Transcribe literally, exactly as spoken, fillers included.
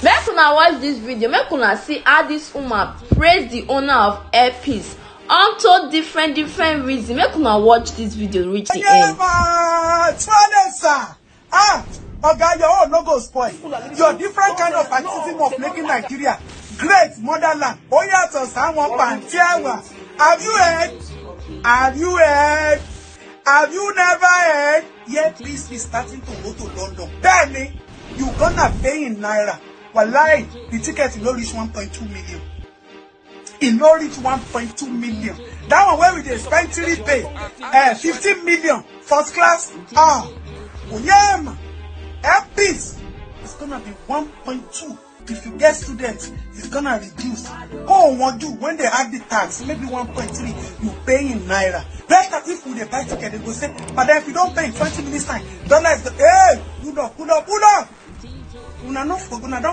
Make una watch this video, make una see how this woman praise the owner of Air Peace unto different different reason. Make una watch this video reach the end. Yema, Twanesa. Ah, Oga, your own no go spoil. Your different kind of activism of making Nigeria great motherland. Oya to someone pantiawa. Have you heard? Have you heard? Have you never heard? Yet this is starting to go to London. Tell me, you gonna pay in naira. Wallahi, the ticket no reach one point two million. E no reach one point two million. That one wey we dey spend three pay, uh, fifteen million first class. Ah, Oyema, Air Peace, it's gonna be one point two. If you get students, it's gonna reduce. Oh, one do when they add the tax, maybe one point three, you pay in naira. Better if we dey buy ticket, they go say, but then if you don't pay in twenty minutes time, dollar is the, hey, pull up, pull up, pull up. Una no for una don